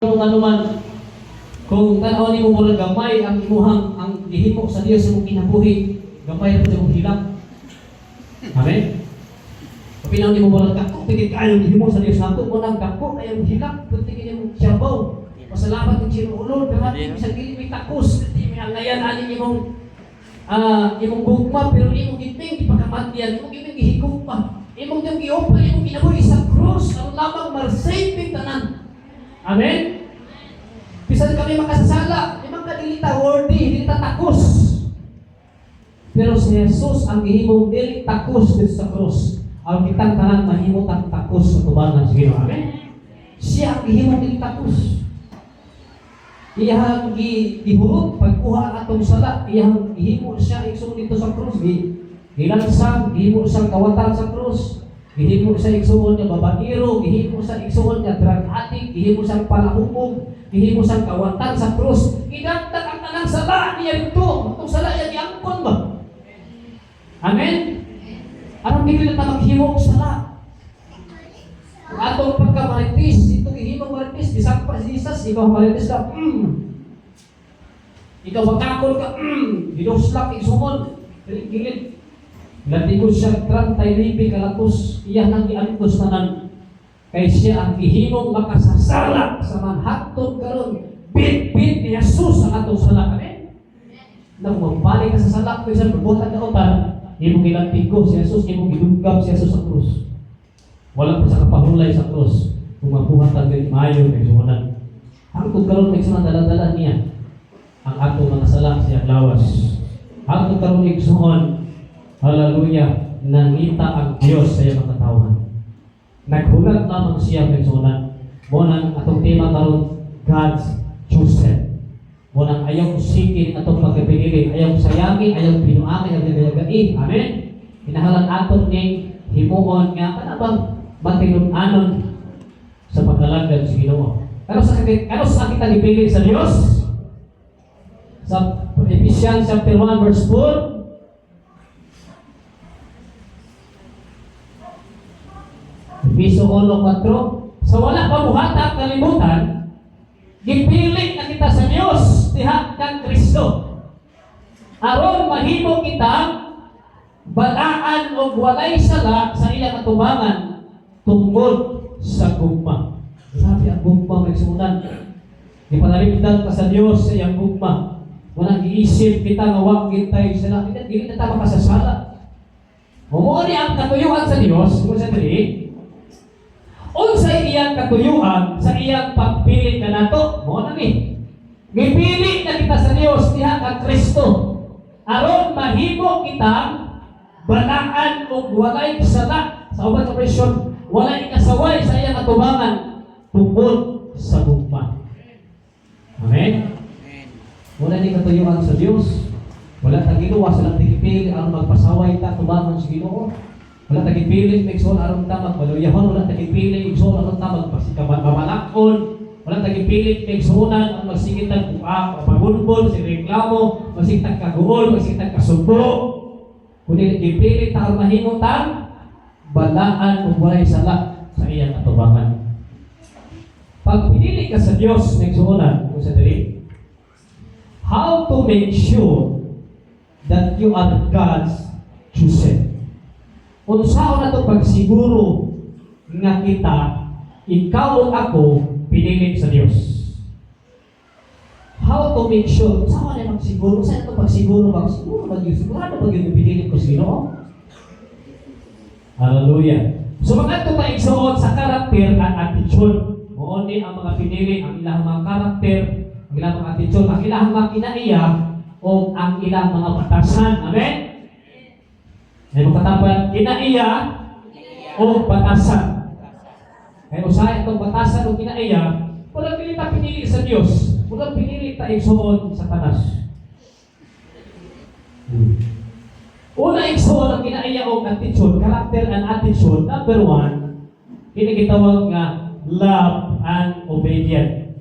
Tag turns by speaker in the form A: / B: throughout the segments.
A: Kung ano man, kung tanaw nimo murag gamay ang imuhang ang gihimo sa Dios sa imong kinabuhi, gamay ra pud imong hilak. Amen. Paminaw nimo murag dako pigid kaayo gihimo sa Dios nako mo nang dako kayong hilak, pwede kini imong siyabaw. Pasalamat kay Ginoo Lord, pero bisan dili mi takos, dili mi angayan ani imong imong gugma, pero imong giping gipakamatyan, imong giping gihigugma, imong yung gioffer imong kinabuhi sa krus aron lamang ma-save tanan. Amen. Bisan kami makasasala, di man ka dili ta worthy, dili ta takos. Pero si Jesus ang gihimong dili takos dito sa krus. Ang kitang tanan mahimo tang takos sa tubangan sa Ginoo. Amen. Siya ang gihimong dili takos. Iyang gihurot pagkuha ang atong sala, iyang gihimo siya igsoon dito sa krus, gilansang, gihimo siyang kawatan sa krus. Gihimo siya igsuon nga babaero, gihimo siya igsuon nga drug addict, gihimo siyang palahubog, gihimo siyang kawatan sa krus. Gidagdag ang tanang sala niya dito. Atong sala iya giangkon ba? Amen? Aron dili na ta maghimo og sala. Ang atong pagkamarites, ito gihimo marites, bisag pa si Jesus, ikaw marites ka, Ikaw magkakol ka, ginuslak igsuon, gilid. Latigo siya 39 kalatos, iya nang giantos tanan. Kay siya ang gihimong makasasala sa manhatod karon. Bit-bit ni Jesus ang atong sala. Amen? Na kung magbalik ka sa sala, kung isang magbuhat ka utan, imong gilantigo si Jesus, imong gidugab si Jesus sa krus. Wala pa sa kapahulay sa krus. Kung mabuhat ang dili maayo kay suwanan. Hangtod karon may igsoon, dala-dala niya ang atong mga sala sa iyang lawas. Hangtod karon igsoon, hallelujah, nangita ang Dios sa iyang mga katawhan. Naghulat lamang siya kay igsuonan. Mo nang atong tema karon, God's chosen. Mo nang ayaw sikin atong pagkapinili, ayaw sayangi, ayaw pinuangi, ayaw gagayagai. Amen. Kinahanglan aton ning himuon nga kana bang matinud-anon sa pagkalagad sa Ginoo. Kano sa kita gipili sa Dios? Sa Ephesians chapter 1 verse 4, Efeso 1:4, sa wala pa buhata ang kalibutan, gipili na kita sa Dios diha kang Kristo. Aron mahimo kita balaan og walay sala sa iyang atubangan tungod sa gugma. Grabe ang gugma, may sunan. Ipanalipdan ka sa Dios sa iyang gugma. Walang giisip kita nga wa kitay sala. Dili dili na ta makasasala. Mao ni ang katuyuan sa Dios, kung sa diri, unsay iyang katuyuan sa iyang pagpili na nato? Mao na ni. Gipili na kita sa Dios diha kang Kristo. Aron mahimo kitang balaan og walay sala sa uban sa version, walay kasaway sa iyang atubangan tungod sa gugma. Amen. Wala ni katuyuan sa Dios. Wala ta giluwas, wala ta gipili aron magpasaway ta tubangan sa Ginoo. Wala ta gipili igsoon aron ta magbaluyahon, wala ta gipili igsoon aron ta magpasikamalakon. Wala ta gipili igsuonan aron magsigit tag buak, pagulbol, si reklamo, magsigit tag kaguol, magsigit tag kasubo. Kundi gipili ta aron mahimo tang balaan ug walay sala sa iyang atubangan. Pag pinili ka sa Dios igsuonan, kung sa diri, how to make sure that you are God's chosen? Unsaon na to pagsiguro nga kita, ikaw o ako, pinili sa Dios? How to make sure? Unsaon na magsiguro? Unsa na to pagsiguro ba? Siguro ba Diyos? Sigurado ba yun pinili ko sa Ginoo? Hallelujah. So mag-adto ta igsoon sa karakter at attitude. Mao ni ang mga pinili, ang ilang mga karakter, ang ilang mga attitude, ang ilang mga kinaiya, o ang ilang mga batasan. Amen? May makatapan, kinaiya o batasan. Kaya usahay itong batasan o kinaiya, wala pili ta pinili sa Dios. Wala pinili ta igsoon sa Satanas. Una igsoon ang kinaiya o attitude, character and attitude. Number one, kini gitawag nga love and obedient.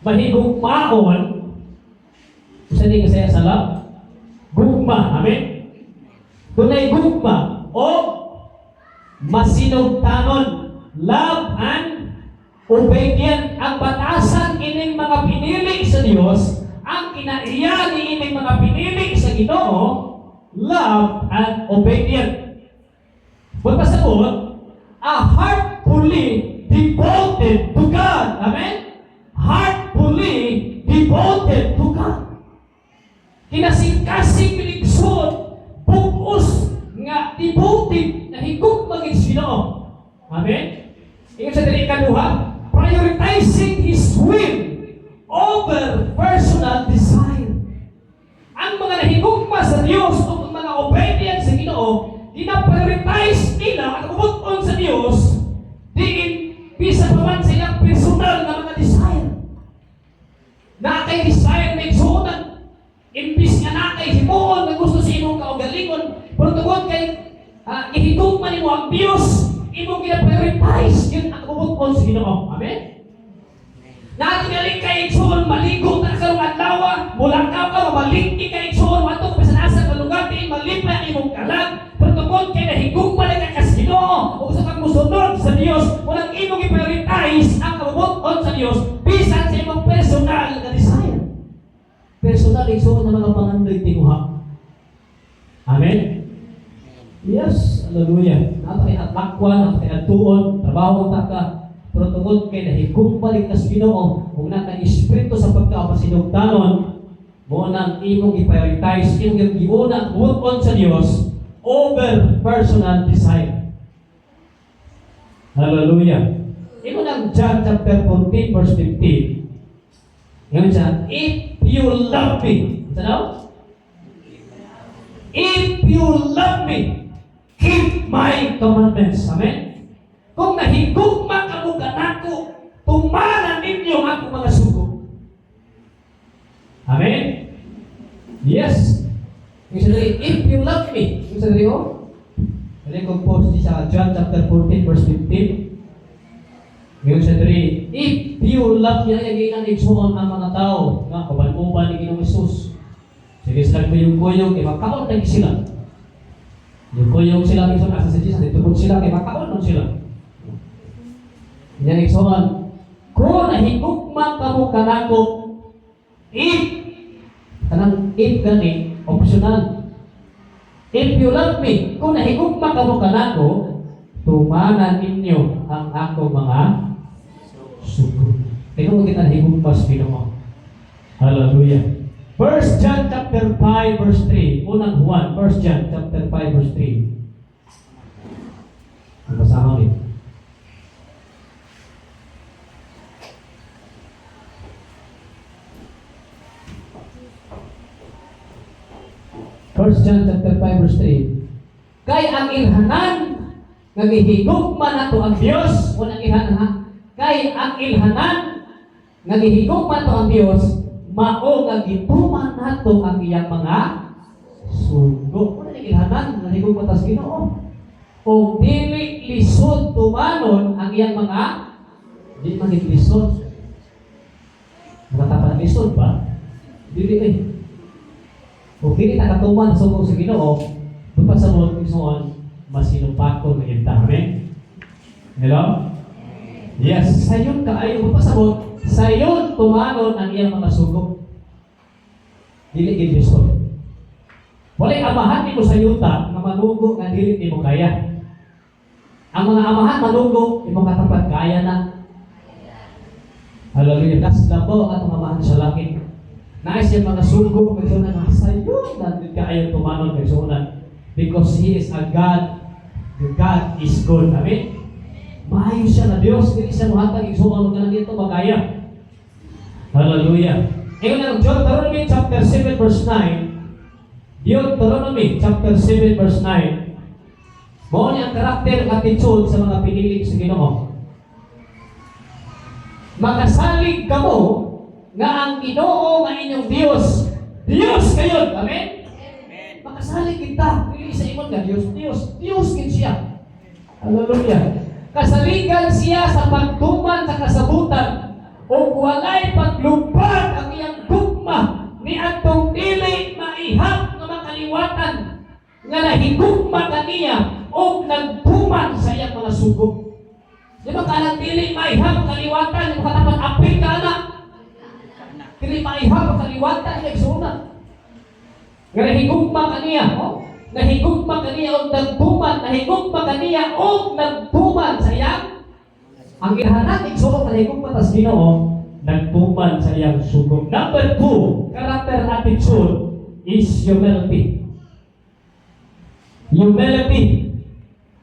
A: Mahigugmaon, usa ni kasaya sa love? Gugma, amen? Dunay gugma o masinugtanon, love and obedient. Ang Dios, ang kinaiya ni ining mga pinili sa Ginoo, love and obedient. Pagpasabot, a heart fully devoted to God. Amen? Heartfully devoted to God. Kinasing-kasing pinigsod, bug-os nga devoted na higugma sa Ginoo. Amen? Ingon sa diri ikaduha, prioritizing His will over personal desire. Ang mga nahigugma sa Dios o ang mga obedient sa Ginoo, gina-prioritize nila ang kabubut-on sa Dios diin bisa pa man sa ilang personal na mga desire. Naa kay desire na igsuonan. Imbis nga naa kay himuon nga gusto sa imong kaugalingon, pero tungod kay gihigugma nimo ang Dios, imong gina-prioritize yun ang kabubut-on sa Ginoo. Amen? Natingali kay igsuon, maligo ta karong adlaw, mulakaw ka, mamalingki ka igsuon, mato ka bisan asa ka lugar, diin malipay ang imong kalag, pero tungod kay nahigugma lang ka sa Ginoo, ug gusto kang musunod sa Dios, walang imong i-prioritize ang kabubut-on sa Dios bisan sa imong personal nga desire. Personal igsuon na mga pangandoy tinguha. Amen? Yes, hallelujah. Naa kay atlakwan, naa kay adtuon, trabaho ta ka, pero tungod kay nahigugma ka sa Ginoo, ug naa kay espiritu sa pagkapasinugtanon, mao nang imong i-prioritize, imong giuna ang buot sa Dios over personal desire. Hallelujah. Imo nang John chapter 14 verse 15. Ngayon siya, "If you love me." Sa daw? "If you love me, keep my commandments." Amen? Kung nahigugma kamo kanako, tumanan ninyo ang akong mga sugo. Amen? Yes. Yung sa dali, "If you love me." Yung sa dali, oh. Dali kong post sa John chapter 14 verse 15. Yung sa dali, "If you love me," ay ginan igsuon ang mga tao nga uban-uban ni Ginoong Hesus. Sige sila kuyog-kuyog, kay makaon lagi sila. Yung kuyog sila, igsoon, asa si Jesus, tugod sila, kay makaon nun sila. Yan igsoon, kung nahigugma kamo kanako, if, kanang if gani, optional. "If you love me," kung nahigugma kamo kanako, tumanan ninyo ang akong mga sugo. Tingnan mo kita nahigugma sa Ginoo. Hallelujah. 1 John chapter 5 verse 3. Unang Juan, 1 John chapter 5 verse 3. Ang basahan ni. 1 John chapter 5 verse 3. Kay ang ilhanan nga gihigugma nato ang Dios, unang ilhanan ha. Kay ang ilhanan nga gihigugma nato ang Dios, mao nga gituman nato ang iyang mga sugo. Wala nang ilhanan nga higugma ta sa Ginoo. O dili lisod tumanon ang iyang mga, di man lisod. Nakatapat lisod ba? Dili eh. Kung dili ta katuman sa sugo sa Ginoo, pagpasabot igsoon, masinupakon na kita. Amen? Hello? Yes, sayon kaayo pagpasabot, sayon tumanon ang iyang mga sugo. Dili gid lisod. Walay amahan nimo sa yuta nga manugo nga dili nimo kaya. Ang mga amahan manugo, imong katapat kaya na. Hallelujah. Das labo ang atong amahan sa langit. Naa siya mga sugo kay nga sayon na kaayo tumanon kay sunan because He is a God. The God is good. Amen. Maayo siya na Dios, dili siya mohatag igsuon og kanang ito makaya. Hallelujah. Ingon ang Deuteronomy chapter 7 verse 9. Deuteronomy chapter 7 verse 9. Mao ni ang karakter attitude sa mga pinili sa Ginoo. Makasalig kamo nga ang Ginoo nga inyong Dios, Dios kayon. Amen.
B: Amen.
A: Makasalig kita dili sa ingon nga Dios, Dios, Dios gid siya. Hallelujah. Kasaligan siya sa pagtuman sa kasabutan ug walay paglupad ang iyang gugma ni atong dili maihap nga makaliwatan nga nahigugma kaniya ug nagtuman sa iyang mga sugo. Di ba kanang dili maihap kaliwatan, yung katapat apil ka na. Dili maihap ang kaliwatan niya, igsuonan. Nga nahigugma kaniya, oh? Nahigugma kaniya og nagtuman, nahigugma kaniya og nagtuman sa iyang ang ginahanap, igsuon, nahigugma tas Ginoo, nagtuman sa iyang sugo. Number two, character attitude is humility. Humility.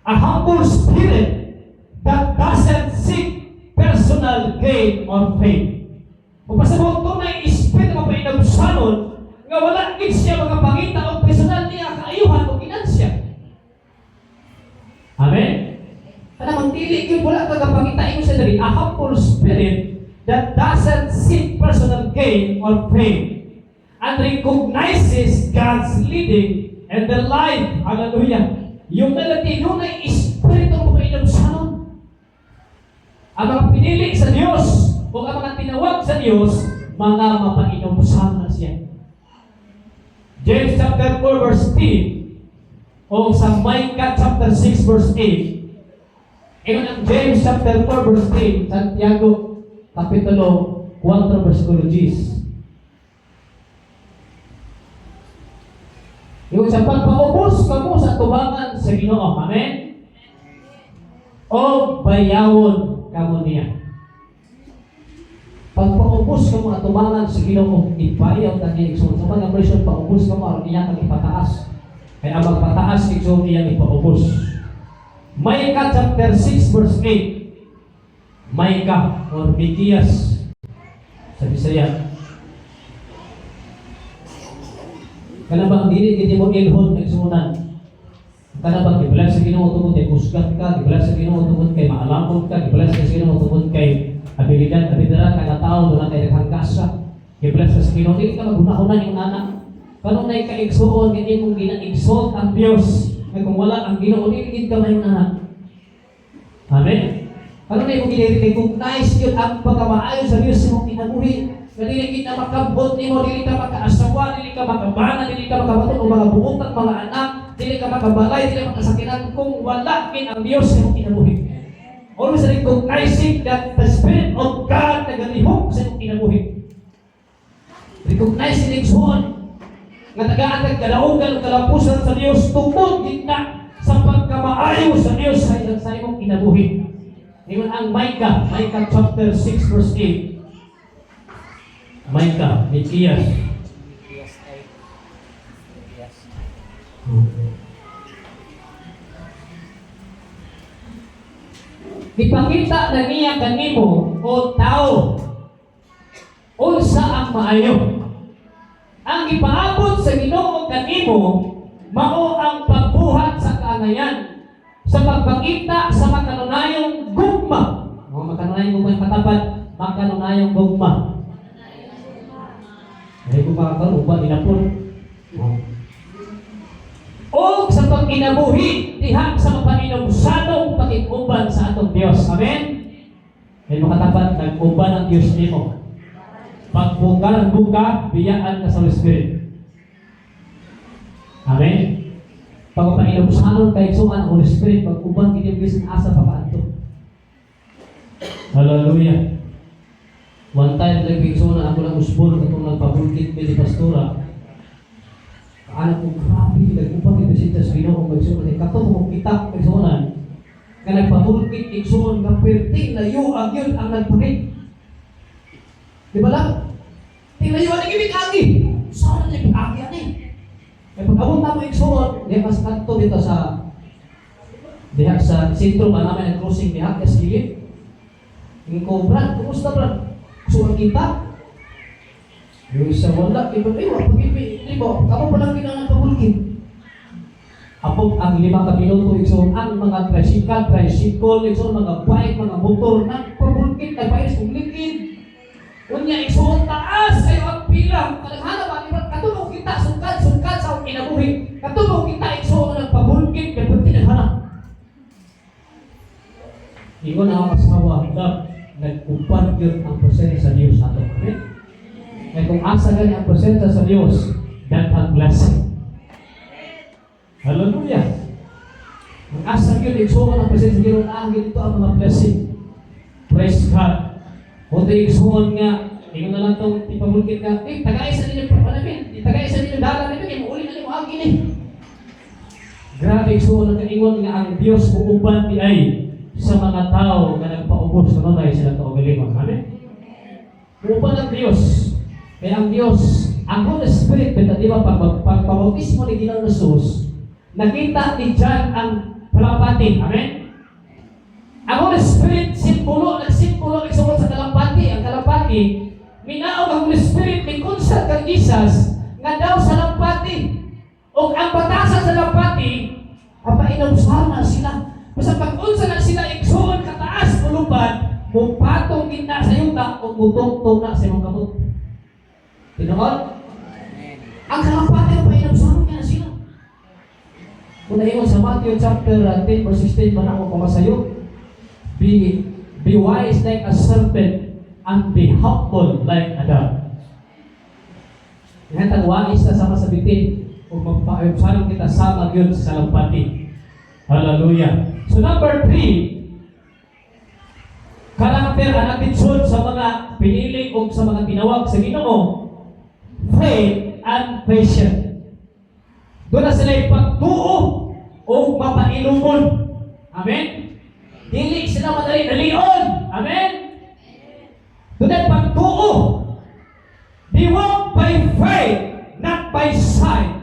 A: A humble spirit that doesn't seek personal gain or fame. Kung pasabot tunay espiritu mapainabsanon nga wala gid siya makapangita og personal niya kaayuhan o ginansya. Amen? Kanang dili gyud wala ka kapangita ingon sa diri, a humble spirit that doesn't seek personal gain or fame and recognizes God's leading and the life. Hallelujah. Humility, dunay espiritu mapainabsanon. Ang mga pinili sa Dios o ang mga tinawag sa Dios, mga mapainumsam na siya. James chapter 4 verse 10 o sa Micah chapter 6 verse 8. Ingon ang James chapter 4 verse 10, Santiago kapitulo 4 versikulo 10. Ingon sa pagpaubos kamo sa tubangan sa Ginoo. Amen? O bayawon kamo niya. Pagpaubos kamo atubangan sa Ginoo, ibayaw ta niya, igsoon. Sa mga version, paubos kamo aron iya kang ipataas. Kaya ang magpataas, igsoon, iyang ipaubos. Micah chapter 6 verse 8. Micah or Mikias sa Bisaya. Kana bang dili gid mo ilhon, igsuonan? Kana bang gibless sa Ginoo tungod kay kusgan ka, gibless sa Ginoo tungod kay maalamon ka, gibless sa Ginoo tungod kay abilidad, abilidad ka nga tao, duna kay daghang kasa. Gibless sa Ginoo, dili ka maghunahuna yung anak. Kanunay ka, igsuon, nga imong gina-exalt ang Dios. Nga kung wala ang Ginoo, dili gid ka maayong anak. Amen. Kanunay imong gina-recognize yun ang pagkamaayo sa Dios sa imong kinabuhi. Nga dili gid na makabot nimo, dili ka makaasawa, dili ka makabana, dili ka makabaton og mga buotan mga anak, dili ka makabalay, dili ka makasakinan kung wala gid ang Dios sa imong kinabuhi. Always recognizing that the Spirit of God nagalihok sa imong kinabuhi. Recognize it, igsoon, nga tagaan kag kadaugan ug kalampusan sa Dios tungod gid na sa pagkamaayo sa Dios sa imong kinabuhi. Ingon ang Micah, Micah chapter 6 verse 8. Micah, Mikias.
B: Yes, ay. Yes.
A: Ipakita na niya kanimo, o tao, unsa ang maayo. Ang ipaabot sa Ginoo kanimo mao ang pagbuhat sa kaangayan sa pagpakita sa makanunayong gugma. O makanunayong gugma yung katapat, makanunayong gugma. Ay gugma ka uba dinapon. Oh. O sa pag-inabuhi diha sa mapahinumsanong pakig-uban sa atong Dios. Amen? Kay makatapat, nag-uban ang Dios nimo. Pagbuka, biyaan ka sa Holy Spirit. Amen? Pag mapahinumsanon kay igsuon ang Holy Spirit, pag-uban kini bisan asa pa kaadto. Hallelujah. One time, nag-igsuon ako lang usbon katong nagpabulkit mi ni Pastora. Ano ko, grabe, nag-uban kay bisita sa Ginoo, magsuon kay kato mo kita igsuonan. Nga nagpabulkit igsuon nga perting layo ang yun ang nagpakit. Di ba lang? Tinglayo ang ibig agi. Saan na ibig agi ani? Kaya pag abot na mo igsuon, diha mas kadto dito sa diha sa sentro ba namin ang crossing diha sa gilid. Yung ko, "Brad, kumusta, Brad? Gusto kita?" Yung isa wala, iba, ay, wala, pag-ibig, di ba? Kamo pa lang ginang pabulkit. Apog ang 5 ka minuto, igsoon, ang mga tricycle, tricycle, igsoon, mga bike, mga motor, nagpabulkit, nagpairis kong likid. Unya, igsoon, taas kayo ang pila. Kadaghana ba, di ba? Katulong kita, sungkad, sungkad sa akong kinabuhi. Katulong kita, igsoon, nagpabulkit, kay pagti naghanap. Ingon ang asawa, "Love, nag-uban yun ang presensya sa Diyos ato." Amen? Kaya kung asa gani ang presensya sa Diyos, daghang blessing. Hallelujah. Ang asa yun, igsuon ang presensya sa Diyos, ang dito ang mga blessing. Praise God. Kung igsuon nga, Ingon na lang tong ipabulkit ka, eh, tagay sa ninyo, panamin, tagay sa ninyo, dala ninyo, kay muuli na nimo agi ni. Grabe, igsuon, ang kaingon nga ang Dios muuban di ay sa mga tao nga nagpaubos sa mamay sila kaugalingon. Amen? Muuban ang Dios. Kaya ang Dios, ang Holy Spirit, bita, di ba, pag pagpabautismo ni Ginoong Jesus, nakita ni John ang kalampati. Amen? Ang Holy Spirit, simbolo, nagsimbolo, nagsuot sa kalampati. Ang kalampati, minaog ang Holy Spirit, may consult kang Jesus, nga daw sa lampati. O ang batasan sa lampati, papainumsar na sila. Basta pag-unsa na sila igsuon kataas mulupad, mupatong gina sa yuta o mutungtong na sa imong kamot. Tinuod?
B: Amen.
A: Ang kalampati, painumsar na sila. Kung naingon sa Matthew chapter 10 verse 16 man ako kumasayo, Be wise like a serpent and be humble like a dove." Yan wais na sama sa bitin ug magpaayobsanon kita sama gyud sa lampati. Hallelujah. So number 3, karakter ang attitude sa mga pinili o sa mga tinawag sa Ginoo, faith and patience. Doon na sila pagtuo o mapailumon. Amen? Dili sila madali dalion. Amen? Doon ay pagtuo. They walk by faith, not by sight.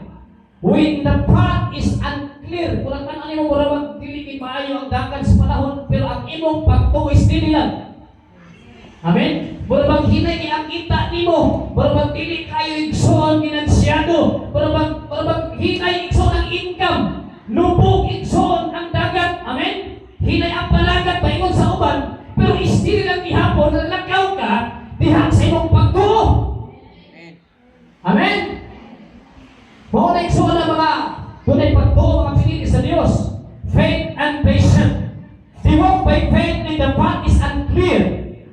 A: When the path is unclear, kung ang tanan nimo mura mag dili kay maayo ang dakan sa panahon, pero ang imong pagtuo is dili lang. Amen? Mura bang hinay ni ang kita nimo, mura bang dili kayo igsoon finansyado, mura bang hinay igsoon ang income, lubog igsoon ang dagat. Amen? Hinay ang palagat paingon sa uban, pero istili lang gihapon na lakaw ka diha sa imong pagtuo.
B: Amen.
A: Amen? Mao na igsoon ang mga dunay pagtuo, mga pinili sa Dios. Faith and patience. They walk by faith when the path is unclear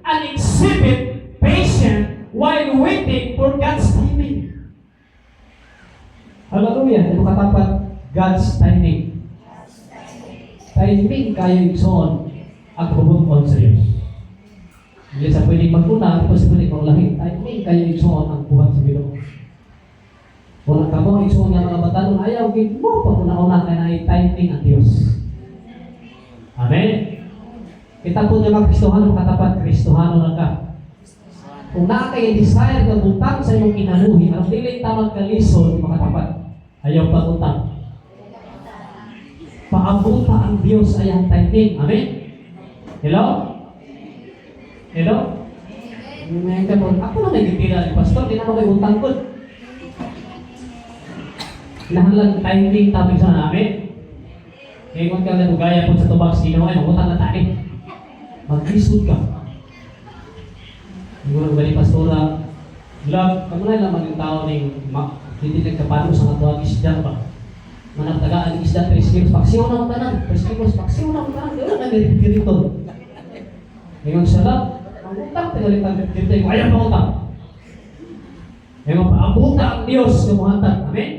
A: and exhibit patience while waiting for God's timing. Hallelujah. Ito katapat, God's timing. Timing kayo igsoon ang kabubut-on sa Diyos. Hindi sa pwedeng maguna, hindi sa pwedeng maulahin. Timing kayo igsoon ang buhat sa Ginoo. Wala ka mo, igsoon nga mga batanon, ayaw, gid mo, pag una-una kay na timing ang Diyos. Amen? Kita po nga mga Kristohano, katapat, Kristohano lang ka. Kung naa kay desire ka butang sa imong kinabuhi, ang dili ta magkalisod, makatapat. Ayaw pagutang. Paabuta ang Diyos ay ang timing. Amen? Hello? Hello? Ngayon ka po, ako na nagitira ni Pastor, di naman kayo utang ko. Nahalang timing topic sa namin. Ngayon ka na gaya po sa tubag sa Ginoo ay mangutang na tani. Maglisod ka. Siguro ba ni Pastora, love, kamo na lang maging tao ning ma, hindi nagkapano sa katuwang isda ba? Managtagaan ang isda, 3 kilos, paksiw na ang tanan, 3 kilos, paksiw na ang tanan, di wala na refrigerator. Ngayon sa love, mangutang, tinalitang refrigerator, ayaw pa utang. Ngayon, paabuta ang Diyos ng muhatag. Amen?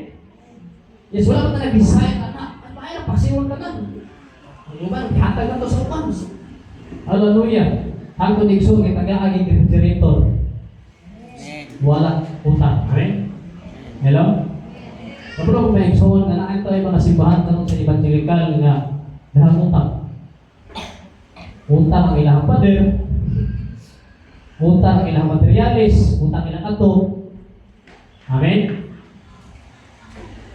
A: Yes, wala man na nag-design, anak. Ano ba ay, paksiwan ka na. Ang uban, hatag na to sa uban. Hallelujah. Ang connection, kay taga-aging refrigerator.
B: Amen.
A: Wala utang. Amen? Hello? Kapag kung may igsoon nga naa tayo mga simbahan karon sa evangelical nga dahang utang. Utang ang ilang pader, utang ang ilang materialis, utang ilang ato. Amen?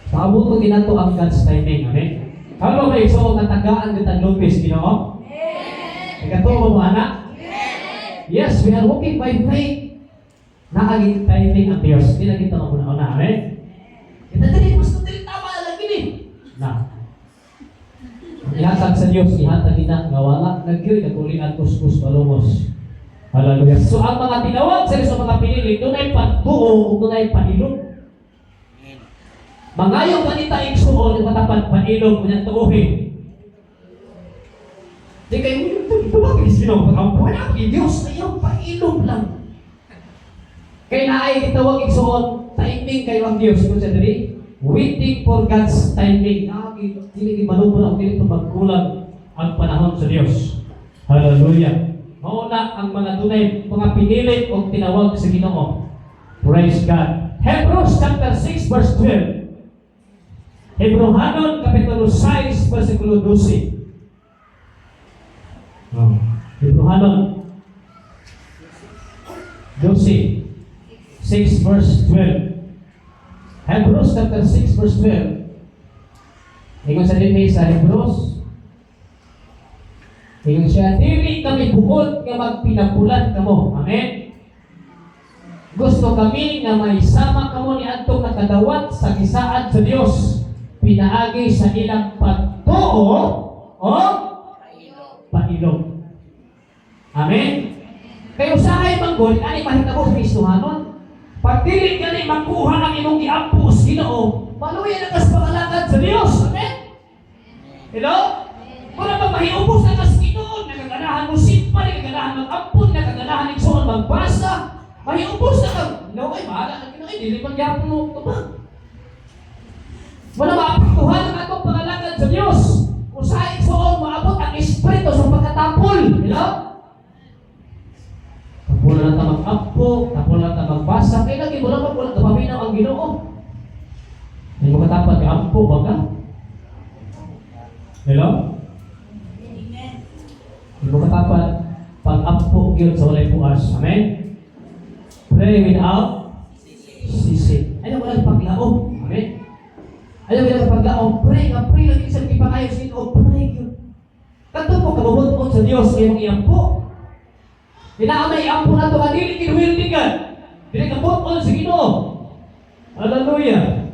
A: Paabuto ginato ang God's timing. Amen? Kamo may igsoon nga tagaan kitang lupis, Ginoo? Ikatuo mo anak? Yes, we are walking by faith. Naaging timing ang Diyos. Hindi na kita maguna-una. Amen? Kita dili, mas dili tama na lang gini. Na. Ihatag sa Diyos, ihatag gina nga wala nagyoy nagkulian kuskus balungos. Hallelujah. So ang mga tinawag sa Diyos, ang mga pinili, dunay pagtuo ug dunay pailog.
B: Amen.
A: Mangayo kanita igsuon yung katapat pailog unya tuohin. Di kayo, tumawag sino, ang wala kay Diyos, ayaw, pailog lang. Kay naay gitawag igsuon, timing kayo ang Diyos. Kung sa diri, waiting for God's timing. Dili malubo ang dili magkulang ang panahon sa Diyos. Hallelujah. Mao na ang mga dunay mga pinili og tinawag sa Ginoo. Praise God. Hebrews chapter 6 verse 12. Hebreohanon kapitulo 6 versikulo 12. Oh. Hebreohanon 12 6 verse 12. Hebrews chapter 6 verse 12. Ingon sa dinhi sa Hebrews. Ingon siya, "Dili kami buot nga magpinapulan kamo." Amen. "Gusto kami nga mahisama kamo ni adtong nakadawat sa gisaad sa Dios pinaagi sa ilang pagtuo o pailog." Amen. Kay usahay man gud ani mahitabo sa Kristohanon. Pag dili gani makuha ang imong giampo sa Ginoo, maluya na kas pangalagad sa Dios. Amen. Hello? Wala pa mahiubos na kas Ginoo, nakaganahan mo simpa, nakaganahan mag-ampon, nakaganahan igsoon magbasa. Mahiubos na ka. No, ay bahala na Ginoo, ay dili man gyapon mo tubag. Wala maapektuhan ang atong pangalagad sa Dios. Usahay, igsoon, maabot ang espiritu sa pagkatapol. Hello? Tapol na ta mag-ampo, tapol na ta magbasa. Kay lagi mo lang wala kapaminaw ang Ginoo. Hindi mo katapat ampo ba ka? Hello? Hindi mo katapat pag-ampo gyud sa walay puas. Amen? Pray without ceasing. Ayaw wala paglaom. Amen? Ayaw wala paglaom. Pray nga pray lagi sa gipangayo sa Ginoo. Pray gyud. Kadto mo kabubut-on sa Dios imong iampo. Kinaamay iampo nato nga dili kinwildigan. Dili kabut-on sa Ginoo. Hallelujah.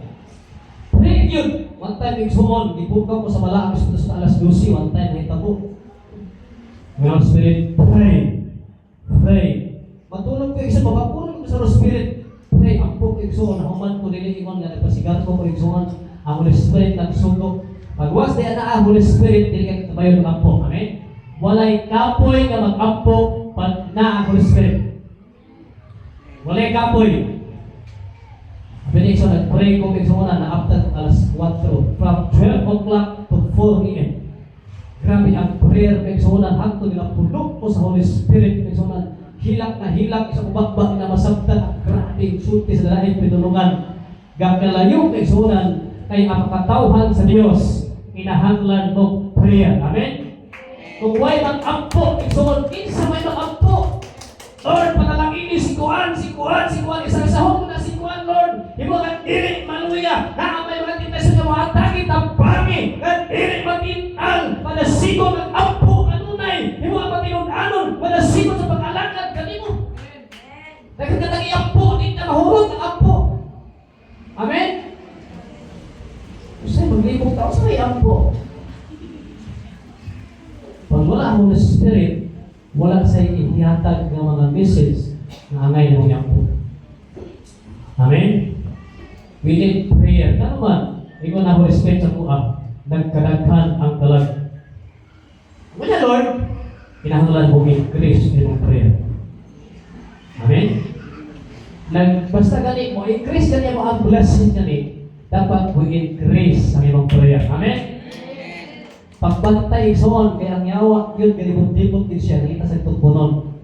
A: Pray gyud. One time, igsuon, gibukaw ko sa Balaang Espiritu sa alas 12, one time nahitabo. Ang Spirit, pray. Pray. Matulog ko, igsoon, mapapulog ko sa Holy Spirit. Pray, ampo ko, igsoon, nahuman ko dili ingon nga nagpasigar ko igsoon. Ang Holy Spirit nagsugo. Pag was di na ang Holy Spirit, dili ka kabayon mag-ampo. Amen? Walay kapoy nga mag-ampo pag na ang Holy Spirit. Walay kapoy. Pwede so nag-pray ko igsoon na after alas 4 from 12 o'clock to 4 a.m. Grabe ang prayer igsoon, hangtod nila puno ko sa Holy Spirit, igsoon. Hilak na hilak sa ubakba na masabtan ang grabe sulti sa lain pitulungan. Gakalayo igsoon kay ang katawhan sa Dios kinahanglan mo prayer. Amen. Kung way mag-ampo, igsoon, kinsa may mag-ampo? Lord, panalangini si Kuan, si Kuan, si Kuan, isa-isahon mo na si Kuan, Lord. Imo nga dili maluya, naa may mga tentasyon nga mohatagi tambangi, nga dili matintal, panasigon ang ampo kanunay. Imo ang matinud-anon, panasigon sa pag-alagad kanimo. Daghan ka nang iampo, di na mahurot ang ampo. Amen? Usay maglibog tao sa may ampo. Pag wala ang Holy Spirit, wala sa ihatag ng mga message na angay ng ampo. Amen? We need prayer. Kano man, ikaw na Holy Spirit sa kuha, nagkadaghan ang kalag. Wala, Lord, kinahanglan mo increase imong prayer. Amen? Nag, basta gani mo, increase gani mo ang blessing gani, dapat mo increase ang imong prayer. Amen? Pagbantay, igsoon, kay ang yawa, yun, galibot-libot din siya, nakita sa itong.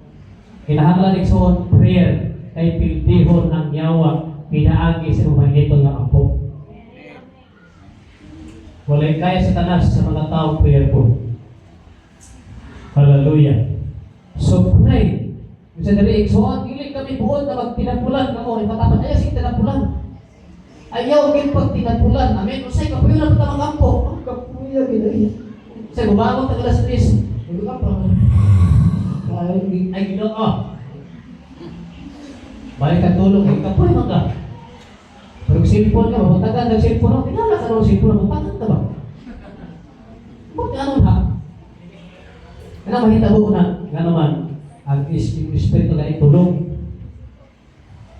A: Kinahanglan, igsoon, prayer, kay pildihon ang yawa, pinaagi sa mga nga ampo. Walay kaya sa tanas sa mga tao prayerful. Hallelujah. So pray. Bisa diri, igsoon, dili kami buot na magtinapulan kamo, ipatapat ayaw sige tinapulan. Ayaw gid pag tinapulan. Amen. Usay kapuyo na pa magampo. Ang kapuya gid. Usay bumangon tag alas 3. Mugo ka pa. Ay, ay Ginoo. Balik ka tulog, ay kapoy man ka. Pero kung cellphone ka, mabutagan ng cellphone mo, tinala ka ng cellphone, mabutagan ka ba? Bakit ano ha? Kaya mahitabo na, nga naman, ang Espiritu na itulong.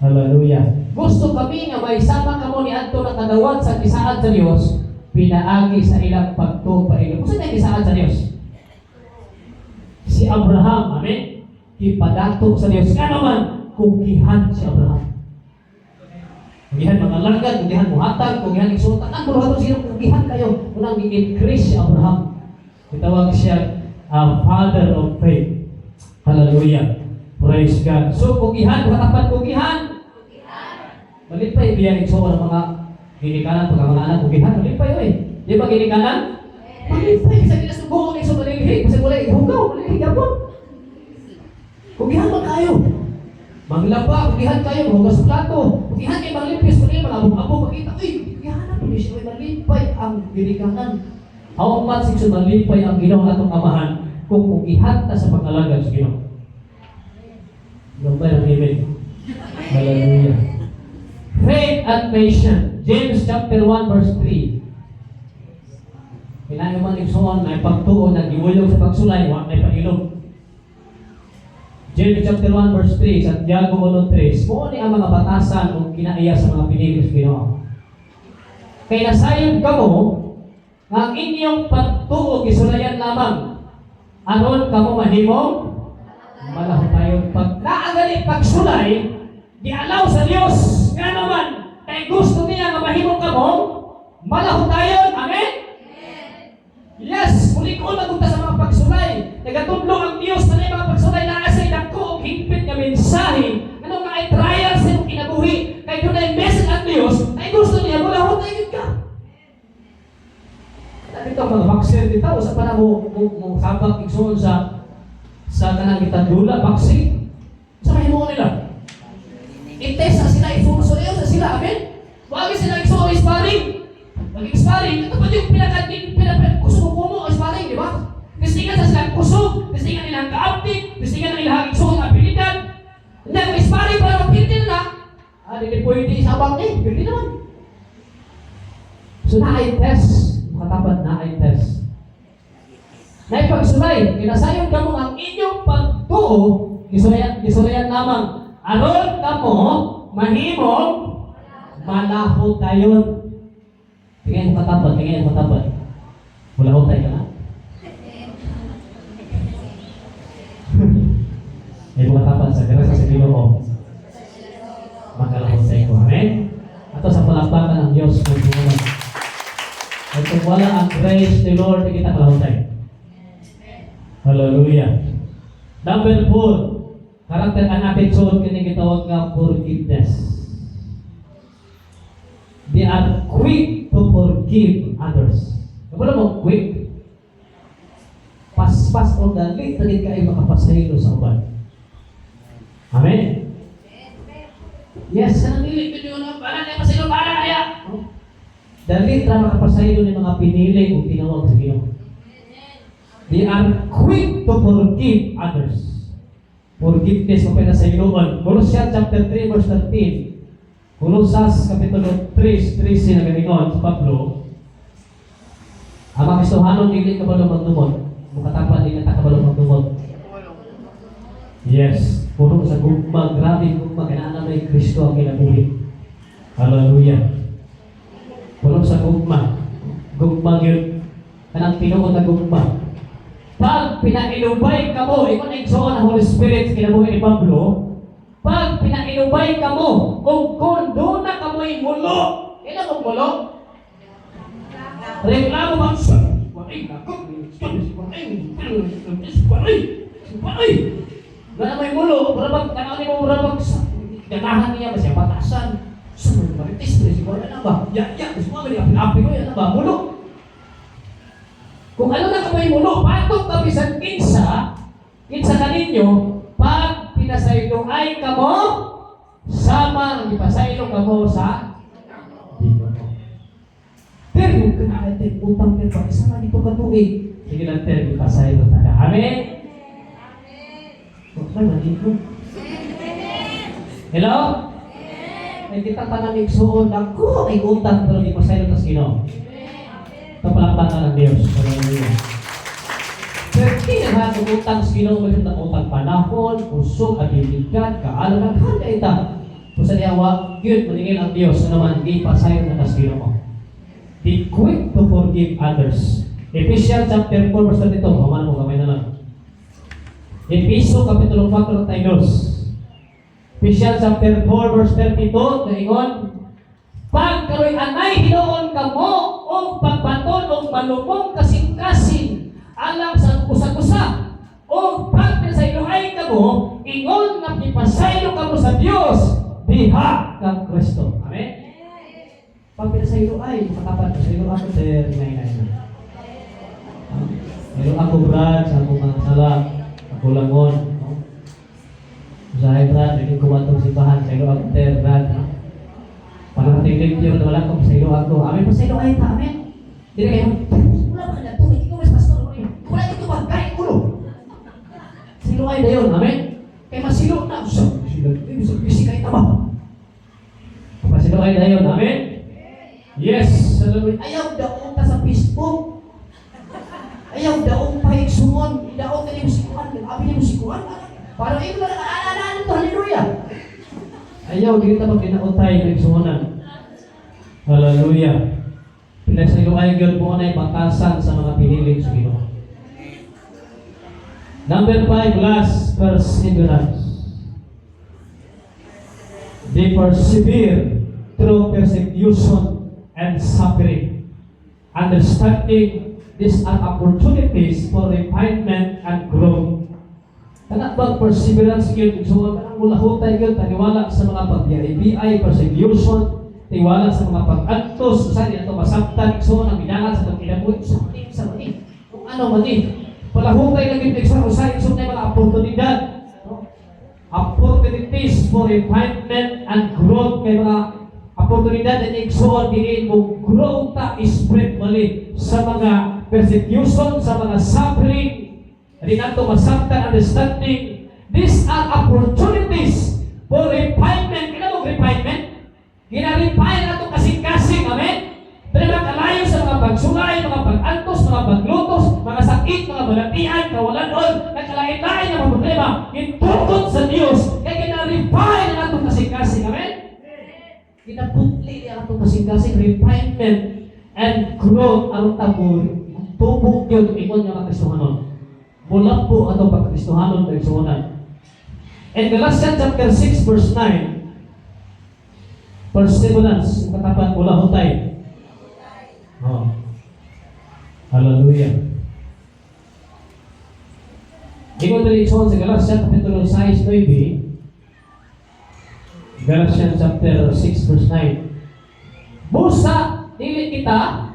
A: Hallelujah. "Gusto kami nga mahisama kamo ni adto nakadawat sa gisaad sa Dios pinaagi sa ilang pagtuo pailog." Kung saan gisaad sa Dios? Si Abraham, amen? Gipadato sa Dios. Nga naman, kugihan si Abraham. Kugihan mga alagad, kugihan muhatag, kugihan igsuotan. Ang buhaton siya, kugihan kayo. Unang i-increase si Abraham. Itawag siya father of faith. Hallelujah. Praise God. So, kugihan, katapat kugihan. Malipay biya igsoon ang mga ginikanan pag mga anak kugihan, malipay oy. Di ba ginikanan? Malipay sa kinasubuon ni sa malilhi, kasi wala ihugaw, malilhi gapon. Kugihan man kayo. Manglaba, kugihan kayo, mahugas sa plato. Kugihan kayo manglimpis, kugihan mga abog-abog, makita, uy, kugihan na siya, uy, malipay ang ginikanan. How much is malipay ang Ginoo atong amahan kung kugihan ta sa pag-alagad sa Ginoo. Gamay ang amen. Hallelujah. Faith and patience. James chapter 1 verse 3. Kailangan man igsoon na pagtuo na giwuyog sa pagsulay, wa na pailog. James chapter 1 verse 3, Santiago 1:3. Mao ni ang mga batasan o kinaiya sa mga pinili sa Ginoo. Kay nasayod kamo nga ang inyong pagtuo gisulayan lamang aron kamo mahimong malahutayon. Pag naa gani pagsulay, gialaw sa Dios nga naman kay gusto niya nga mahimo kamo malahutayon. Amen. Yes, mulig-on na sa mga pagsulay. Nagatudlo ang Dios na mga pagsulay na sa dako og hingpit nga mensahe. Ano nga ay trial sa imong kinabuhi. Kay dunay message ang Dios, ay gusto niya mulahutay gyud ka. Dito mga boxer dito, usa pa na mo sabak igsoon sa kanang gitadula boxing. Sa mahimo nila? I-test sa sila, i-focus sa sila, amen? Wag sila igsoon sparring. Maging sparring, ito pa yung pinaka pinaka kusog mo ang sparring, di ba? Testingan sa silang kusog, testingan nila ang kaaptik, testingan nila ang igsoon ang abilidad. Hindi, kung sparring para mapiltin na, di pwede isabang ni, pwede naman. So naay test, makatapat naay test. Naipagsulay, kinasayon kamo ang inyong pagtuo, gisulayan, gisulayan lamang, aron kamo mahimong malahutayon. Tingnan mo katapat, tingnan mo katapat. Mulahutay ka na? May mga tapat sa grasya sa Ginoo. Makalahutay ko. Amen? Ato sa palakpakan ng Diyos kung wala. At kung wala ang grace ni Lord, hindi kita kalahutay. Hallelujah. Number 4, character and attitude kini gitawag nga forgiveness. They are quick to forgive others. Wala mo quick. Paspas o dali tagid kayo makapasaylo sa uban. Amen? Yes, sa dili ko yun, para niya pasaylo, para niya. Dali ra makapasaylo ni mga pinili o tinawag sa Ginoo. They are quick to forgive others. Forgiveness mo sa iluon. Colossians chapter 3 verse 13. Colosas kapitulo 3, 13 na ganingon sa Pablo. Ang mga Kristohanon dili kabalo magdumot. Mukatapat dili ta kabalo magdumot. Yes, puno sa gugma, grabe gugma kay naa may Kristo ang kinabuhi. Hallelujah. Puno sa gugma. Gugma gyud. Kanang tinuod na gugma. Pag pinailubay kamo, ikaw na igsoon ang Holy Spirit sa kinabuhi ni Pablo, pag pinailubay kamo, kung duna kamoy mulo, kailan mo mulo? Reklamo ba? Ay, wala may mulo, mura bang, tanaw ni mo, mura bang, ganahan niya ba siya, batasan, sa mga maritis, siguro na ba? Ya, ya, gusto mo, api ko, yan na ba? Mulo. Kung ano na kamay mulo, patong kami sa kinsa, kinsa kaninyo, pag pinasaylo ay kamo, sama ang ipasaylo kamo sa Ginoo. Pero kung kaya utang pero pa, isa na dito ka tuig. Sige lang, pero ipasaylo ta ka. Amen? Okay, mali ko. Hello? Ay kita tanan igsuon ako ay utang pero ipasaylo tas Ginoo. Ito palakpakan ng Diyos. Hallelujah. Pero na kung utang sa Ginoo may utang panahon, kusog, abilidad, kaalam, handa ita. Kung sa niya, yun, maningil ang Diyos na naman, di pasayo na tas Ginoo. Be quick to forgive others. Ephesians chapter 4 verse 32. Human mo, gamay na lang. Efeso kapitulo 4 32. Ephesians chapter 4 verse 32, naingon, "Pagkaroy anay hinuon kamo og pagbaton og malumong kasing-kasing alang sa usa-usa og pag sa iluhay kamo." kamo ingon nga gipasaylo kamo sa Dios diha kang Kristo. Amen. Pag pinasaylo ay makatapat, pasaylo ako, sir, ngay ngay na. Pero ako, Brad, sa akong mga sala, ako langon, no? Usahay, Brad, hindi ko matong simbahan, saylo ako, sir, Brad, no? Para matilig yun, wala ko, pasaylo ako. Amen, pasaylo ay ta, amen. Hindi na kayo, wala ba ka na, ikaw mas pastor, wala dito ba, kahit ulo. Silo ay dayon, amen? Kay masilo na, sa sila, eh, sa busy kay tama. Pasilo ay dayon, amen? Yes, hallelujah. Ayaw daong ta sa Facebook. Ayaw daong pa igsuon, daong ka ni musikuan, abi ni musikuan. Para imo na ana to, hallelujah. Ayaw dili ta magkinautay ng igsuonan. Hallelujah. Pinasaylo ay gyud mo na batasan sa mga pinili sa Ginoo. Number 5, last, perseverance. They persevere through persecution and suffering, understanding these are opportunities for refinement and growth. Kana bang perseverance gyud, so kanang mulahutay gyud, taniwala sa mga pagbiay, persecution, tiwala sa mga pag-antos, sa di ato masabtan, so ang midangat sa atong kinabuhi, sa mani, sa mani, kung ano mani, palahutay lang gyud sa usay, so na mga oportunidad, no? Opportunities for refinement and growth, kay mga oportunidad na igsuon diin mo grow ta spiritually sa mga persecution, sa mga suffering, di nato masabtan, understanding these are opportunities for refinement. Kina mo refinement? Gina-refine nato kasing-kasing, amen? Pero makalayo sa mga pagsulay, mga pag-antos, mga paglutos, mga sakit, mga balatian, kawalanon, nagkalain-lain nga mga problema, gitugot sa Dios, kay gina-refine nato kasing-kasing, amen? Ginaputli niya atong kasing-kasing, refinement and growth, aron ta mo tubo gyud ingon nga mga Kristohanon. Mulambo atong pagkristohanon kay igsuonan. In Galatians chapter 6 verse 9, perseverance, ang katapat mula hutay. Oh. Hallelujah. Ingon diri sa Galatians kapitulo 6 9, Galatians chapter 6 verse 9. Busa dili kita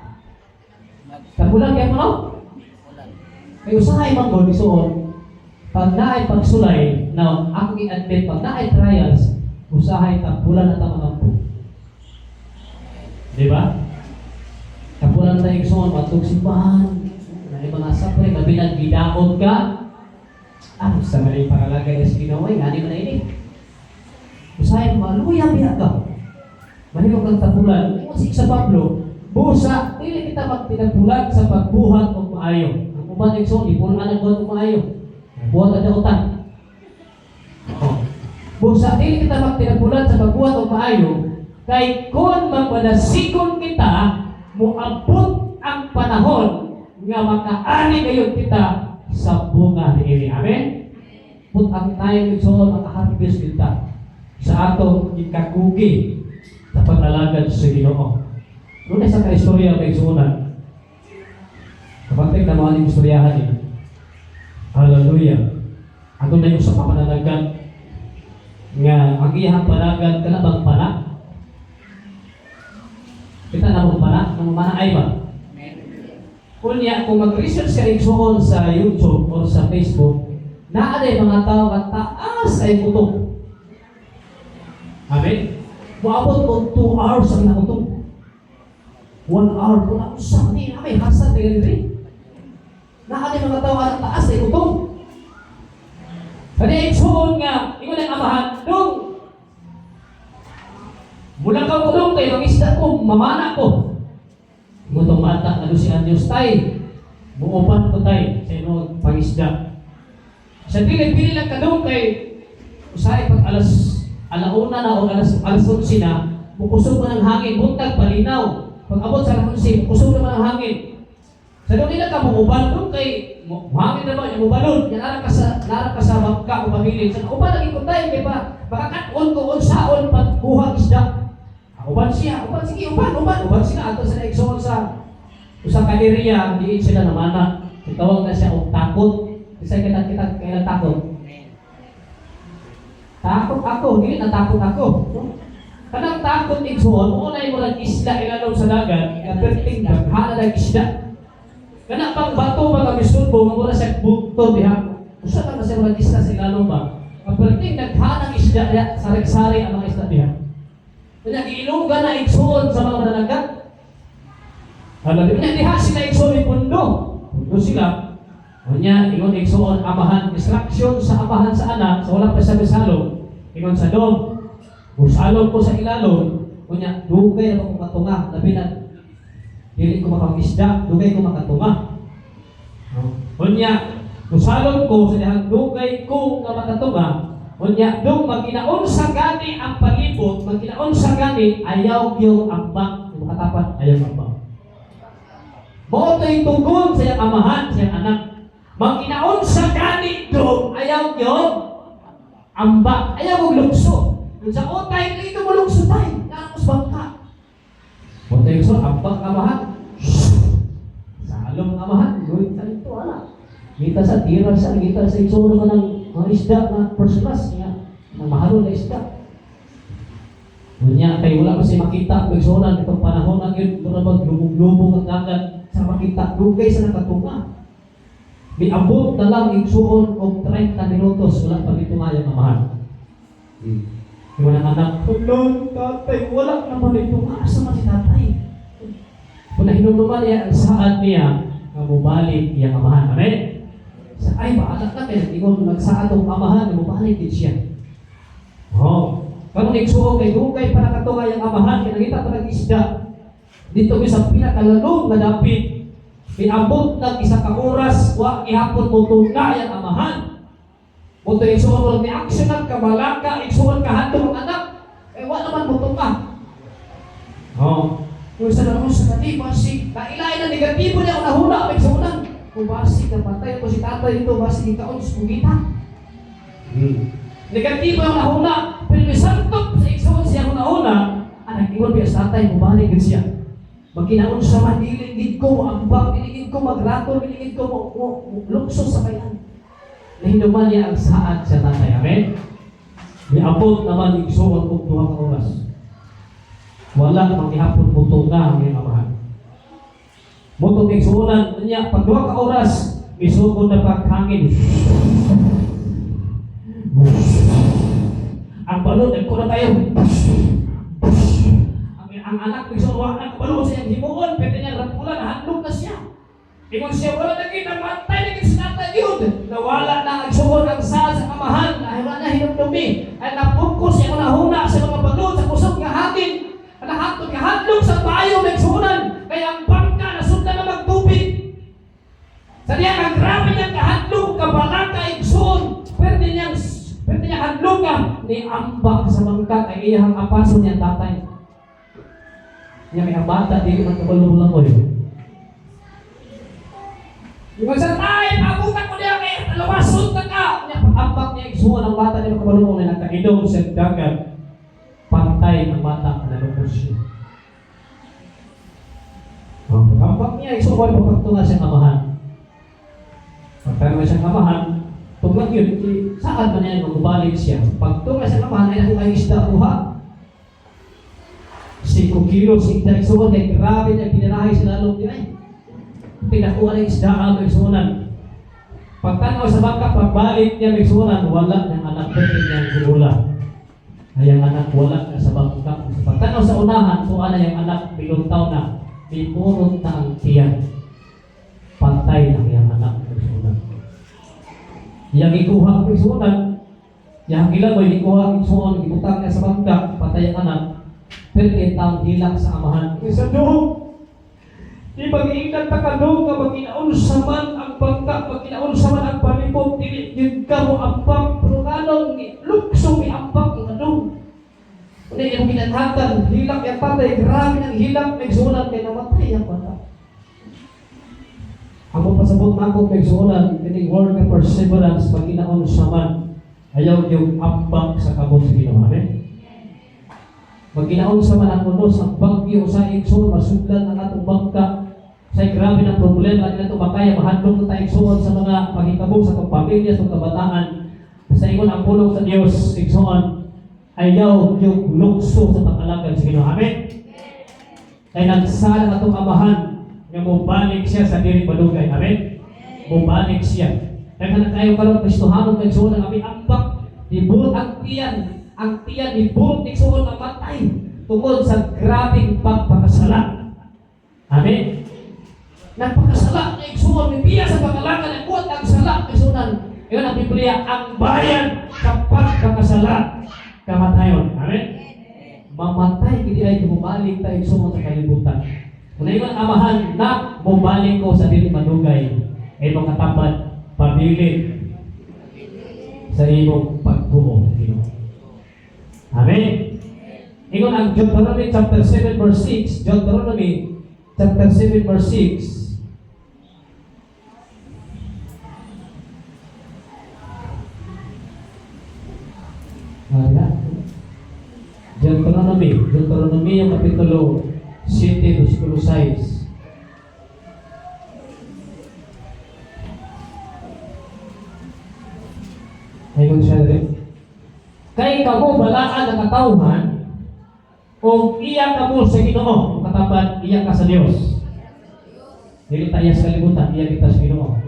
A: tapulan kay mo, no?
B: Ulan.
A: Kay usahay man gud isuon pag naay pagsulay, now ako i-admit, pag naay trials, usahay tapulan na ta mga. Di ba? Tapulan ta igsoon matug simbahan. Naay mga suffering, labi na gidaot ka. Ah, sa maling pangalagay sa Ginoo, ay ngani man na ini. Usahay maluya biya ka. Mahimo kang tapulan. Ingon si sa Pablo, busa dili kita magtinapulan sa pagbuhat og maayo. Ang uban igsoon ipulan ang buhat og maayo. Buhat ang dautan. Oh. Busa dili kita magtinapulan sa pagbuhat og maayo kay kung magpadasikon kita, moabot ang panahon nga makaani gayon kita sa bunga niini. Amen? Put ang time, igsoon, makaharvest kita sa atong ikakugi sa pag-alagad sa Ginoo. Doon sa kaistorya kay igsuonan. Kapag na mga aning istoryahan eh. Hallelujah. Ato na yung sa kapananagan nga ang iyang panagan kana bang pana? Kita na mong pana? Nang mana ay ba?
B: Amen.
A: Kunya, kung mag-research ka igsoon sa YouTube or sa Facebook, naa day mga tao nga taas ay kutob. Amen? Moabot og 2 hours ang nakutob. 1 hour, wala ko sa ni may hasad na diri. Naa day mga tao nga taas ay kutob. Kani igsoon nga, ingon ang amahan, dong, mula ka ko dong, kay mangisda ko, mamana ko. Ngutong bata nga 12 anyos, "Tay, muuban ko, tay, sa imo pangisda." Sa dili pili lang kadung kay usahay pag alas 1:00 na o alas 11 na, mukusog man ang hangin, buntag palinaw. Pag abot sa alas 11, mukusog naman ang hangin. Sa doon nila ka muuban dong kay hangin naman yung mubalon, yan nara ka sa bangka o pamilin. Sa uban lagi ko, tay, kay pa makakat-on ko unsaon pagkuha isda. Ah, uban siya, uban sige, uban, uban, uban sila ato sa naigsoon sa usa ka area diin sila namana. Gitawag na siya og takot. Bisa kita kita kailan takot.
B: Amen.
A: Takot ako, dili na takot ako. No? Kanang takot, igsoon, unay mo lang isla ilalom sa dagat, nga perting daghana lang isda. Kana pang bato ba nga misulbo, nga mura siya bugto diha. Usa ka kasi murag isla sa ilalom ba? Ang perting daghanang isda diha, sari-sari ang mga isda diha. Kanya giilugan na, igsoon, sa mga mananagat. Hala, di niya diha sila, igsoon, pundo. Pundo sila. Unya, ingon, igsoon, amahan, instruction sa amahan sa anak, sa wala pa sa misalom, ingon sa dom, musalom ko sa ilalom, unya, dugay na ko katunga, labi na, dili ko makapangisda, dugay ko makatunga. No? Unya, musalom ko sa dihang dugay ko nga makatunga, unya, dong maginaon sa gani ang palibot, maginaon sa gani, ayaw yung ambak, yung makatapat, ayaw ambak. Mao to'y tugon sa iyang amahan, sa iyang anak. Maginaon sa gani dong, ayaw yung ambak, ayaw mong lukso. Kung sa utay, dito mo lukso tayo, naa ko sa bangka. Mao to'y so, ambak amahan. Salom amahan, gawin sa ito, ala. Kita sa tira sa, kita sa itsura ka ng mga isda na first class, nga, ng mahalo na isda. Unya, kay wala kasi makita, igsuonan, itong panahon na yun, mura maglubog-lubog ang dagat, sa makita, dugay sa nakatunga. Miabot na lang, igsuon, og 30 minutos, wala pa dito nga yung amahan. Yung walang anak, "Tulong, tatay, wala naman ito. Asa man si tatay?" Kung nahinumduman niya ang saad niya, nga mubalik iyang amahan. Amen? Sa, ay, bahala na kaya, ingon nagsaad ang amahan, mubalik din siya. Oh. Karon, igsuon, kay dugay para katunga yung amahan, kay nangita pa nag-isda. Dito gyud sa pinakalalom nga dapit. Miabot nag 1 ka oras, wa gihapon motunga yang amahan. Mo to, igsuon, mo ni action ang kabalaka, igsuon, kahadlok ang anak. Eh wa naman motunga. Oh. Kung sa naman sa kani, basi, kailain na negatibo niya ang nahuna, may igsuonan. Kung basi, napatay ko si tatay dito, basi gikaon sa pugita. Negatibo ang nahuna, pero misantop sa igsuon siya hunahuna, ang nag-ingon biya sa tatay, mubalik gid siya. Magkinaon sa man, dili gid ko ambak, dili gid ko magrato, dili gid ko mo lukso sa bayan. Nahinumduman niya ang saad sa tatay. Amen? Miabot naman, igsuon, og 2 ka oras. Wala manggihapon mutunga ang iyang amahan. Mutong igsuonan niya, pag 2 ka oras, misugod na paghangin. Ang balon, ko na tayo. Ang anak, igsuon, wa na kabalo sa iyang himuon, pwede niya ratulan, handog na siya. Ingon siya, wala na gid, namatay na gid sa tatay yun. Nawala na ang igsuon ang saad sa amahan, dahil wala na hinumdumi. Ay napukus siya hunahuna sa mga balon, sa kusog nga hangin. Nahatod nga hadlok sa bayo ng igsuonan, kaya ang bangka nasundan na magtubig. Sa diya, ang grabe niyang kahadlok, kabalaka, igsuon. Pwede niyang hadlok ka, ni ambak sa bangka, kay iyang apaso niyang tatay. Niya may ang bata, di man kabalo lang ko yun. Yung sa tay, pabutan ko niya kay lumasod na ka. Niya, pag-ambak niya, igsuon, ang bata niya makabalo na nagkaidong sa dagat. Pantay ang bata, nalungkot siya. Oh, pag-ambak niya, igsuon, pagpagtunga siyang amahan. Pagtunga siyang amahan, tunglag yun, di, saan man yan, magubalik siya. Pagtunga siyang amahan, ay nakuha yung isda kuha. 5 kilos, isda, igsuon, kay grabe niya, pinarahay sa lalong niya. Ay, pinakuha ng isda ang igsuonan. Pagtanaw sa bangka, pagbalik niya igsuonan, wala niyang anak, pwede niyang gula. Ay ang anak wala na sa bangka. Pagtanaw sa unahan, tuwa na yung anak, biluntaw na, mipurot na ang tiyan. Pantay ang iyang anak, igsuonan. Iyang ikuha ang igsuonan, iyang gilagoy, ikuha ang igsuon, ibutang niya sa bangka, patay ang anak. Pero taong hilak sa amahan. Isa doon, di pag-iingat ta ka nga maginaunsa man ang bangka, maginaunsa man ang palibot, dili gyud ka mo ambak, pero nganong lukso mi ambak ang ano. Hindi yung ginanhatan, hilak yung tatay, grabe ng hilak, igsuonan kay namatay ang bata. Ang pasabot nako, igsuonan, kining word nga perseverance, maginaunsa man, ayaw yung ambak sa kamot sa Ginoo. Amen? Maginaunsa man ang unos, ang bagyo sa igsoon, masudlan ang atong bangka, sa grabe ng problema, di nato makaya, mahadlok na tayo, igsoon, sa mga paghitabo sa atong pamilya, sa kabataan. Basta ingon ang pulong sa Dios, igsoon, ayaw yung lukso sa pag-alagad sa Ginoo. Amen? Kay nagsala atong amahan nga mobalik siya sa dili madugay. Amen? Mobalik siya. Daghan na kayo karon Kristohanon kay igsoon ang aming ambak, diburot ang tiyan, ang tiyan diburot, igsoon, mamatay tungod sa grabeng pagpakasala. Amen? Nagpakasala na, igsoon, biya sa pag-alagad ang kuat ang sala, igsoon. Ingon ang Biblia, ang bayad sa pagpakasala, kamatayon. Amen? Mamatay gidi ay bumalik ta, igsoon, sa kalibutan. Kung ingon ang amahan na mobalik ko sa dili madugay, ay mga katapad, pabilin sa imong pagtuo sa Ginoo. Amen. Ingon ang Deuteronomy chapter 7 verse 6, Deuteronomy chapter 7 verse 6. Ah, Deuteronomy, Deuteronomy yung kapitulo 7 versikulo 6. Ayun siya rin. Kay kamo balaan ang katawhan o iya kamo sa Ginoo, katapad iya ka sa Dios. Dili tayo sa kalibutan, iya kita sa Ginoo.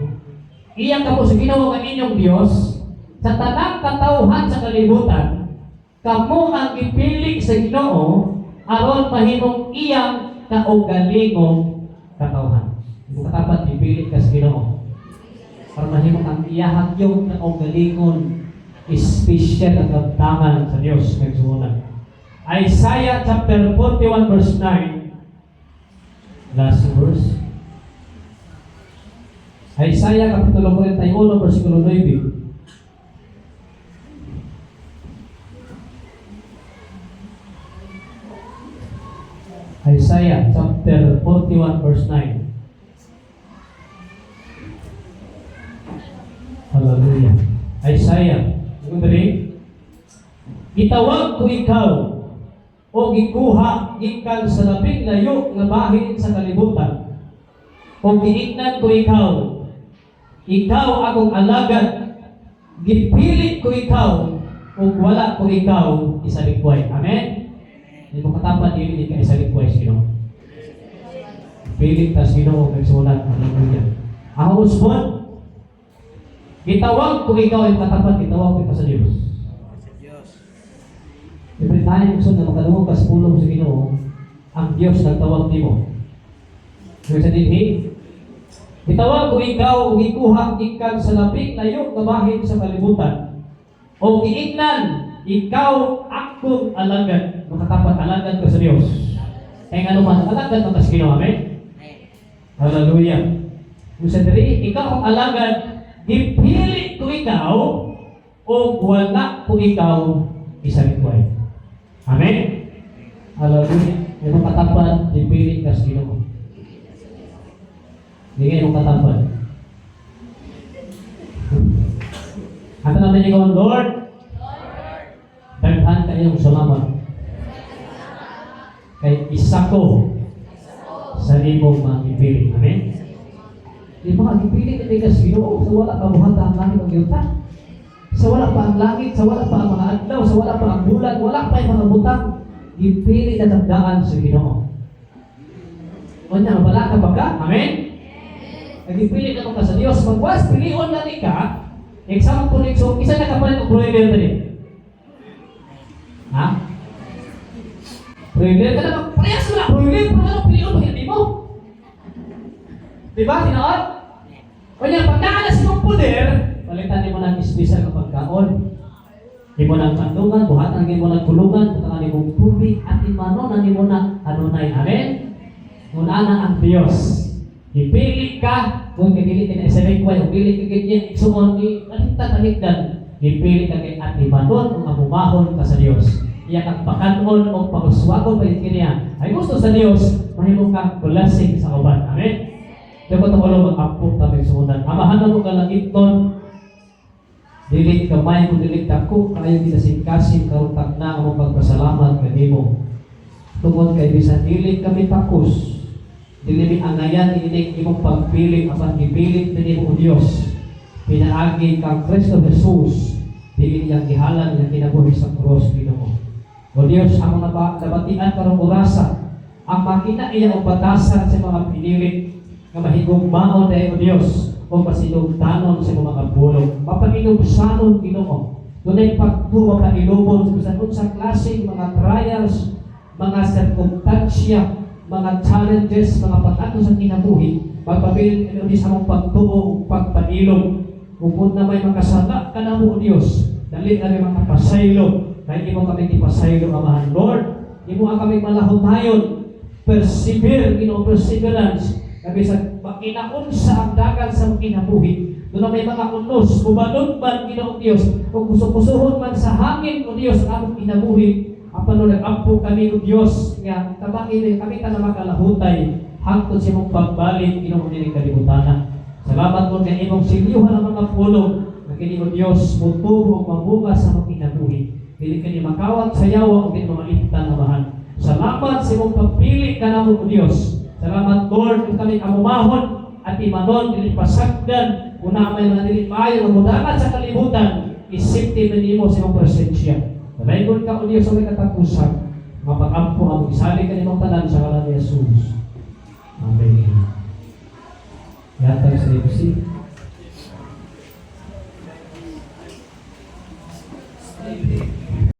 A: Iya kamo sa Ginoo nga inyong Dios sa tanang katawhan sa kalibutan, kamo ang gipili sa Ginoo aron mahimong iyang kaugalingong katawhan. Kung katapat gipili ka sa Ginoo para mahimong ang iyahang yung kaugalingon, espesyal ang kabtangan sa Dios nagsuunan. Isaiah chapter 41 verse 9. Last verse. Isaiah kapitulo 41 versikulo 9. Isaiah chapter 41 verse 9. Hallelujah. Isaiah, yung diri, "Gitawag ko ikaw o gikuha gikan sa labing layo nga bahin sa kalibutan. O giingnan ko ikaw, ikaw akong alagad, gipili ko ikaw, ug wala ko ikaw isalikway." Amen? Di mo katapat, dili ka isalikway sa Ginoo. Pili ta sa Ginoo nagsulat. Hallelujah. Ang usbon, gitawag ko ikaw, yung katapat, gitawag ko ikaw sa Diyos.
B: Sa Diyos.
A: Every time gusto na makadungog ka sa pulong sa Ginoo, ang Diyos nagtawag nimo. Ibig sa dinhi, "Gitawag ko ikaw ug gikuha gikan sa labing layo nga bahin sa kalibutan. O giingnan, ikaw akong alagad." Makatapat alagad ka sa Diyos. Kaya nga naman, alagad ka sa Ginoo. Amen?
B: Amen.
A: Hallelujah. Kung sa diri, "Ikaw akong alagad, gipili ko ikaw, o wala ko ikaw isalikway." Amen? Hallelujah. Imong katapat, gipili ka sa Ginoo. Hindi nga imong katapat. Ang tanong niyo, "Lord, daghan kayong salamat. Kay isa ko sa imong mga gipili." Amen? Di ba gipili ka sa Ginoo sa wala pa buhata ang langit ug yuta? Sa wala pa ang langit, sa wala pa ang mga adlaw, sa wala pa ang bulan, wala pa yung mga butang. Gipili ka daan sa Ginoo. Unya, wala ka ba ka? Amen? Nagipili na ka sa Dios. Magwas, pilion na ni ka. Example, so, isa na kapalit og broiler dali. Ha? Broiler ka na, parehas mo na broiler, pero ano pilion mo, hindi mo? Di ba, tinood? Unya, pag naa na sa imong poder, palitan nimo ng espesyal nga pagkaon. Imo nang kandungan, buhatan nimo ng kulungan, butangan nimo tubig, at imano na nimo na kanunay. Amen? Kung ana ang Dios, gipili ka, kung dili ka na isalikway, kung dili ka ganyan, igsuon ni talikdan, talikdan, gipili ka kay atimanon ug amumahon ka sa Dios. Iya kang pakanon o paguswagon pa kaniya. Ay gusto sa Dios, mahimo kang blessing sa uban. Amen? Dapat ako lang mag-ampo kami suunan. Amahan mo kalangiton, dili gamay kung dili dako kayo kinasingkasing karong takna ang pagpasalamat kanimo. Tungod kay bisan dili kami takos, dili mi angayan ining imong pagpili, apan gipilit nimo, O Dios. Pinaagi kang Kristo Jesus. Dili iyang gihalad iyang kinabuhi sa cross, Ginoo. O Dios, among nabatian karong orasa ang makina iya og batasan sa mga pinili nga mahigugmaon dahil, O Dios, o masinugtanon sa mga pulong. Mapaginugsanon, Ginoo. Dunay pagtuo mapailubon sa bisan unsa klase mga trials, mga sirkumtansya, mga challenges, mga pag-ato sa kinabuhi, magpabilin kami sa among pagtuo ug pagpailog. Ug na may makasala ka na mo, O Dios, dali kami makapasaylo. Kay imo kami gipasaylo, Amahan. Lord, imo ang kami malahutayon. Persevere, Ginoo, perseverance. Kami sa makinaunsa ang dagan sa kinabuhi. Doon na may mga unos, mubalod man, Ginoo Dios, o kusukusuhon man sa hangin, O Dios, ang among kinabuhi. Apan no nag-ampo kami, O Dios, nga tabangin kami ka na makalahutay, hangtod sa imong pagbalik, Ginoo, nining kalibutana. Salamat po kay imong silyuhan ang mga pulong, nga kini, O Dios, mutubo ug mabunga sa among kinabuhi. Dili kini makawat sa yawa o dili mamaliptan, Amahan. Salamat sa imong pagpili kanamo, O Dios. Salamat, Lord, kung kami amumahon at imanon, dili pasagdan, kung na may mga dili maayo nga mudangan sa kalibutan, isipti man nimo sa imong presensya. Dalaygon ka, O Dios, sa may katapusan. Mapakampo ang isalig kanimong tanan sa ngalan ni Jesus. Amen. Yatag sa MC.